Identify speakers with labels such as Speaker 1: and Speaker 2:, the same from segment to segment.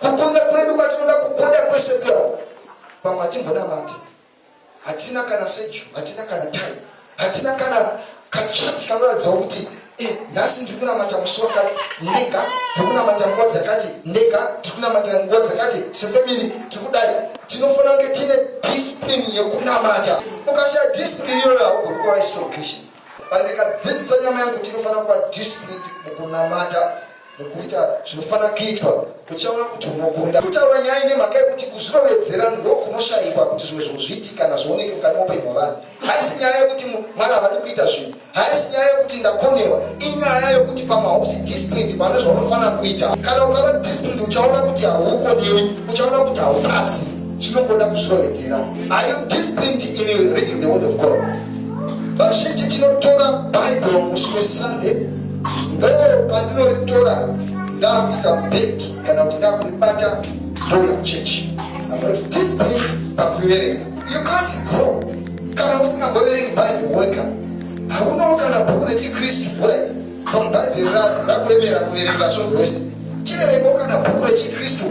Speaker 1: Kukunda kwedu kwatinoda kukunda kwese kuya pamwe hatimbonamati, hatina kana seju, hatina kana time, hatina kana kachati kanoratidzawo kuti eh, nhasi ndiri kunamata musi wakati ndega, ndiri kunamata nguva dzakati ndega, ndiri kunamata nguva dzakati sefamily tiri kudai. Tinofanira kunge tine discipline yekunamata. Ukashaya discipline iyoyo haugoni kuva strong Christian. Pandikadzidzisa nyama yangu kuti inofanira kuva disciplined mukunamata mukuita zvinofanira kuitwa uchaona kuti unokunda. Kutaura nyaya nemhaka yekuti kuzvirovedzera ndokunoshayikwa kuti zvimwe zvinhu zviitike kana zvioneke mukati meupenyu hwavanhu. Haisi nyaya yekuti Mwari havadi kuita zvinhu, haisi nyaya yekuti ndakonewa, inyaya yokuti pamwe hausi disciplined pane zvaunofanira kuita. Kana ukava disciplined uchaona kuti haukoniwi, uchaona kuti hautadzi. Chinongoda kuzvirovedzera. Are you disciplined in reading the word of God? Vazhinji tinotora Bible musi weSunday, ndo pandinoritora ndakuisa mubhegi kana kuti ndakuribata ndouya kuchechi. I'm not disciplined pakuverenga. You can't grow kana usingamboverengi Bible wega. Haunawo kana bhuku rechiKristu, right? Pamwe Bhaibheri rakuremera kuverenga svondo rese. Chiverengawo kana bhuku rechiKristu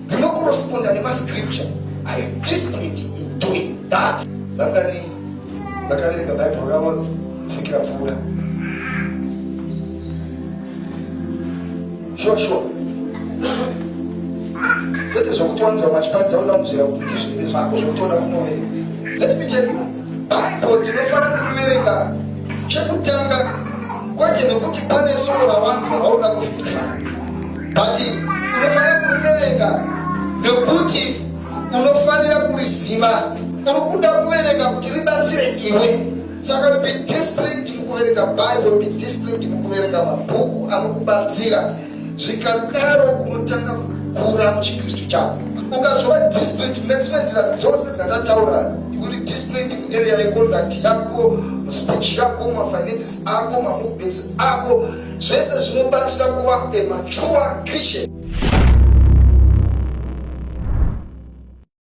Speaker 1: rinokorosponda nemascripture. Are you disciplined in doing that? Vangani vakaverenga Bible ravo vhiki rapfuura? Sure, sure. Kwete zvokuti wanzwa machiparidza uda kunzvera kuti ndizvo here zvako zvokuti uda kunoverenga. Let me tell you, Bible tinofanira kuriverenga chekutanga kwete nekuti pane soko rawanzwa rauda kuverify, but unofanira kuriverenga nekuti unofanira kuriziva. Uri kuda kuverenga kuti ribatsire iwe. Saka you be disciplined mukuverenga Bible, you be disciplined mukuverenga mabhuku anokubatsira. Zvikadaro unotanga kukura muchiKristu chako. Ukazova disciplined mune dzimwe nzira dzose dzandataura, uri disciplined muarea yeconduct yako, muspeech yako, mafinances ako, mamovements ako, zvese zvinobatsira kuva a mature Christian.